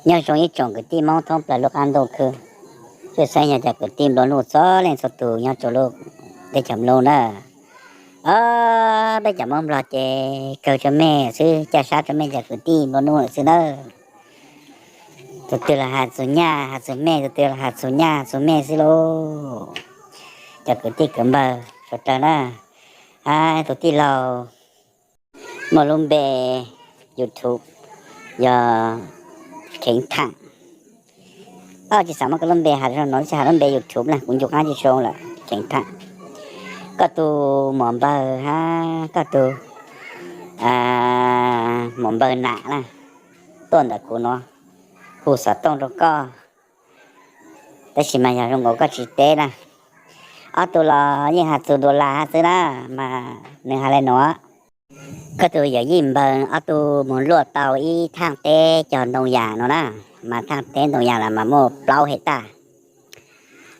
Nyob zoo ib tsoom kwv tij Hmoob thoob plaws lub qab ntuj khwb, tshwj xeeb yog cov kwv tij nplua nuj txhua leej txhua tus nyob rau lub teb chaws Nplog na. Os, peb cov Hmoob Nplog ces kawg rau mej xwb, caj sab rau mej cov kwv tij nplua nuj lawm xwb nawb. Tus twg los has txug nyaj has txug mej, tus twg los has txug nyaj has txug mej xwb lauj. Cov kwv tij kwv npawg sawv daws na, hab tus tij laug muaj lub npe YouTube yog Kheev Thaam. Koj tsis xav muab koj lub npe has rau no, tsis has lub npe YouTube na, kuv ncu qab tsis zoo lawm. Kheev Thaam, koj tus muam npawg hab koj tus muam npawg nam na tuaj ntawm kuv nuav hu xov tooj rau koj, tab sis mas yog zoo nkaus koj tsis teb na. Ob tug los yeej has txug dollar hab xwb na, mas nws has le nuav. Koj tus yawm yij npawg ob tug mus luaj tau ib thaaj teb cog ntoo yas no na, mas thaaj teb ntoo yas los mas muaj plaub hecta.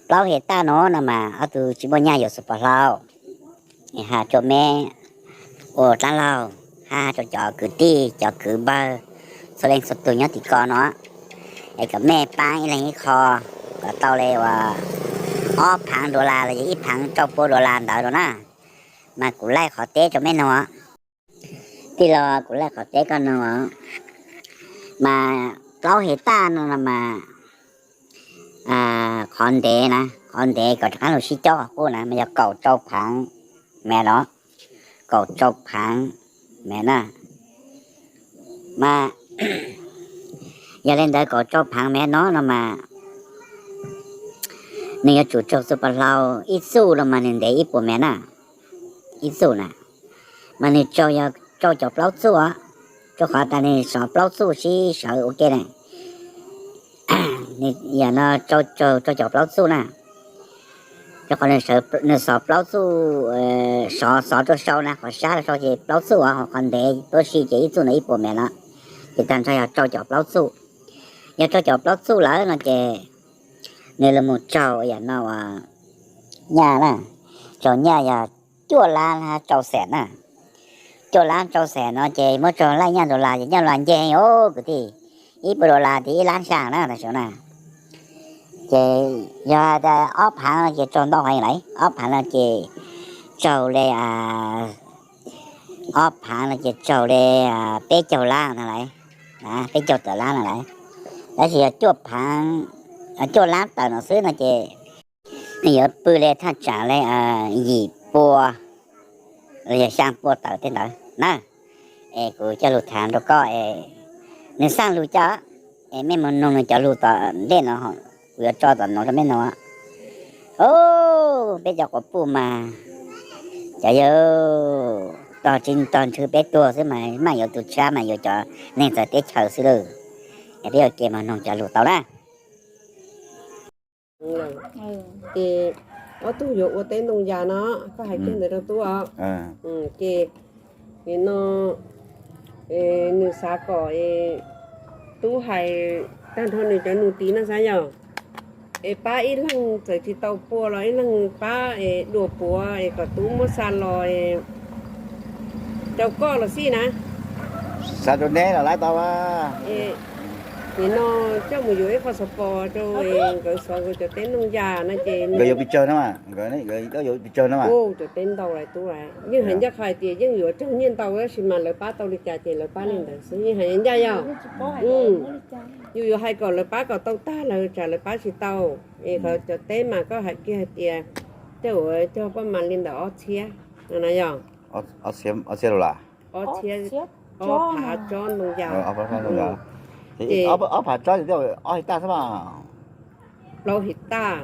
Plaub hecta no no mas ob tug tsis muaj nyaj yuav xuv pos hlau, has rua meb ua dlaab laug hab rua cov kwv tij cov kwv npawg txhua leej txhua tug nyob tim ko no, es kom mej paab ib leeg ib qho kom tau le uas ob phaav dollar los yog ib phaav rau pua dollar ntawd rau na, mas kuv laij qhov teb rau meb noog. Tij laug, kuv laij qhov teb koj noog, mas plaub hecta no no mas qhov ntev na, qhov ntev kom rov qaab lug sib cob qhov qub na mas yog kaum rau phaav mev no, kaum rau phaav mev na. Mas yog le ntawd kaum rau phaav mev no no mas nws yuav tsum raug xuv pos hlau ib txuj no mas nws ntev ib puas mev na, ib txuj na, mas nws raug yog rau caum plaub txuj os, rau qhov tas nws sov plaub txuj sib sawv ua ke na. Yam no rau caum plaub txuj na, rau qhov nws sov plaub txuj, sov sov rau sau na, qhov sab rau sau ces plaub txuj os, qhov ntev tuab si ces ib txuj ntawd ib puas mev no, ces tag nrho yog rau caum plaub txuj. Yog rau caum plaub txuj lawm no ces nws los mus raug yam no uas nyaj na, raug nyaj yog cuaj lab rau xees na. Cuaj lab rau xees no ces muab raug laij nyaj dollar ces nyaj dollar nce heev os kwv tij, ib puas dollar ces ib lab xyaa na tam sim na. Ces yog has tas ob phaav no ces raug ntau heev lawm, ob phaav no ces raug le, ob phaav no ces raug le peb caug lab na lawm, peb caug tawm lab na lawm. Tab sis yog cuaj phaav, cuaj lab tawm no xwb no ces nws yuav pw le thaj tsam le yim pua los yog xyaa pua tawm tej ntawd na. Es kuv coj lug tham rau koj es nws xaaj lug cas, es mej mus noog nws cov lug tom ntej no, kuv yuav tso tom no rau mej noog. Peb cov quas puj mas cov yawg tog tsi tog ntswg peb tuag xwb mas maj yuav tus tshab mas yuav cov neeg txawv teb chaws xwb lawm. Es peb ua ke mas noog cov lug tau na. Ces ob tug yuav ua teb ntoo yas no, koj hais kiag ntawd rau tub os. Ces no nws xav kom tub hais tag nrho nws cov nus tid no xav yog es pab ib leeg txawm tsis tau pua los ib leeg pab es dua puav es kom tub muab xa los rau koj los xij na. Xav rau neb los laib tau. Nim no coj mus yuav ib qho xov pos rau nkawd xov nkawd cov teb ntoo yas no ces nkawd yuav pes tsawg na, nkawd yuav pes tsawg na. Cov teb ntau lawm tub, yeej hais ncaj qha hais tias yeej yuav raug nyiaj ntau tab sis mas lawv pab tau li cas ces lawv pab li ntawd xwb, yeej hais ncaj yog. Yus yuav hais kom lawv pab kom tau tag lawm tsam lawv pab tsis tau. Es qhov cov teb mas koj hais kiag hais tias tej uas cog paj mas li ntawm ob txhiab no na yog. Ob txhiab dollar. Ob txhiab, ob phav tsob ntoo yas. Ces ob phav tsob ces ob his taj xwb mas. Plaub his taj.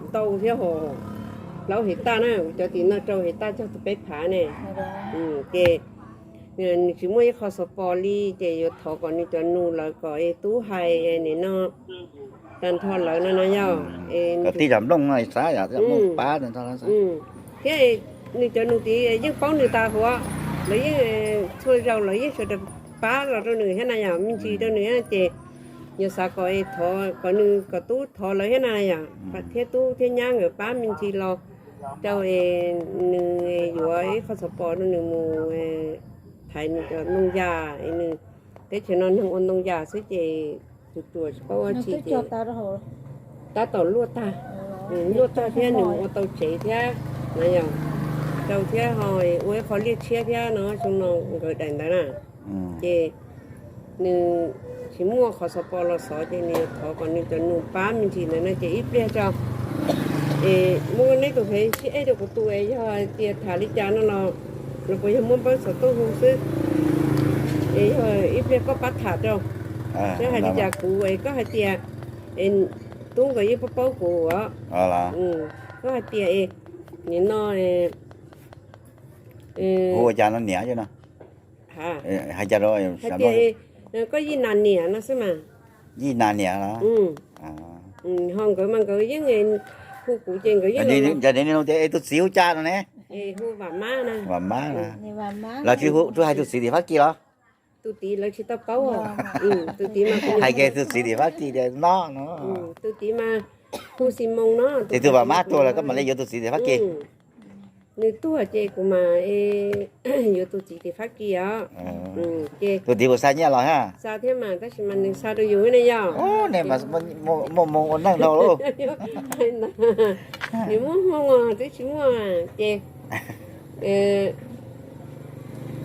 Ntau thiab hos. Plaub his taj na, cov tim no rau his taj cog tau peb phav ne. Ces nws tsis muaj ib qho xov pos li ces yuav thov kom nws cov nus lawv kom es tub hais nim no tag nrho lawv no no yog. Kom tij zam nplooj no xav yom, pab tag nrho lawv xav. Thiab nws cov nus tid yeej paub nws tas huav, lawv yeej txhua zaus lawv yeej sawv daws pab los rau nws thiab na yom, me ntsis rau nws ces yog xav kom thov kom nws kom tub thov lawv thiab na yom, thiab tub thiab nyab nkawd pab me ntsis los rau es nws yuav ib qho xov pos rau nws mus thaiv nws cov ntoo yas es nws teb chaws no neeg ua ntoo yam xwb ces tsuas tsuas tsis paub ua tsi ces tab tom luaj tag, luaj tag thiab nws mus ua tau tsev thiab na yom, rau thiab ho ua ib qho liaj tshiab thiab no xyoo no nkawd daim ntawd na. Ces nws tsis muaj qhov xov pos los xov ces nws yuav thov kom nws cov nus pab me ntsis ntawd no ces ib pliag tso es muab neb tus fev sib eb rau kuv tus es yog hais tias tham li cas no los, los puas yog muab npawb xov tooj hu xwb es yog ib pliag koj pab tham rau. Thiab hais li cas kuv es koj hais tias es tub nkawd yeej paub paub kuv os. Koj hais tias es nim no hu ua cas no niam no, hais tias koj Yij Nas niam no xwb mas. Yij Nas niam los? Ho nkawd mas nkawd yeej hu kuv ces nkawd yeej tias es tus txiv hu cas no ne? Hu Vam Mab na. Vam Mab na. Los tsis hais tus txiv tim Fab Kis los? Tus tid lawv tsis tau paub. Tus tid mas hais kiag tus txiv tim Fab Kis tias no no. Tus tid mas hu Xis Moos no. Ces tus Vam Mab tuag los koj mam li yuav tus txiv tim Fab Kis? Nws tuag ces kuv mas yuav tus txiv tim Fab Kis os. Ces tus tid puas xa nyiaj los ha? Xa thiab mas tab sis mas nws xa rau yus ne yog. Muaj moo ua neej dhau lauj. Nws muaj hmoo os, twb tsis muaj ces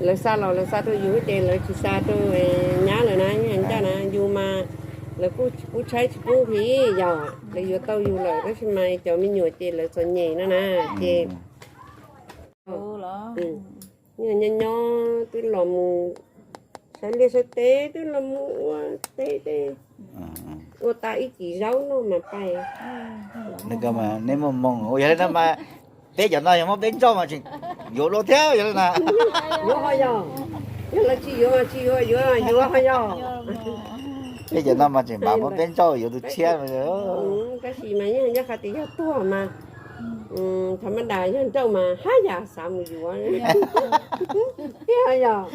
lawv xa los lawv xa rau yus ces lawv tsis xa rau nyab lawm na, ncaj na yus mas lawv kuj tshaib tsis pub nqhis yog lawv yuav tau yus lawm tab sis mas cov me nyuam ces lawv txom nyem no na ces nyob nyob twb los mus saib liaj saib teb, twb los mus ua teb, ua tau ib cim zaub noj mas pais. Neb muaj moo ua yog li no mas peb cov no yog muab peb nrauj mas tseem yuav dua thiab yog li na. Yuav ho yog, yog lawv tsis yuav mas tsis yuav, yuav yuav ho yog. Peb cov no mas tseem mam muab peb nrauj yuav tus tshiab. Tab sis mas yeej ncaj qha tias yog tuag mas thaum maj das yog nrauj mas haj yam xav mus yuav thiab yog.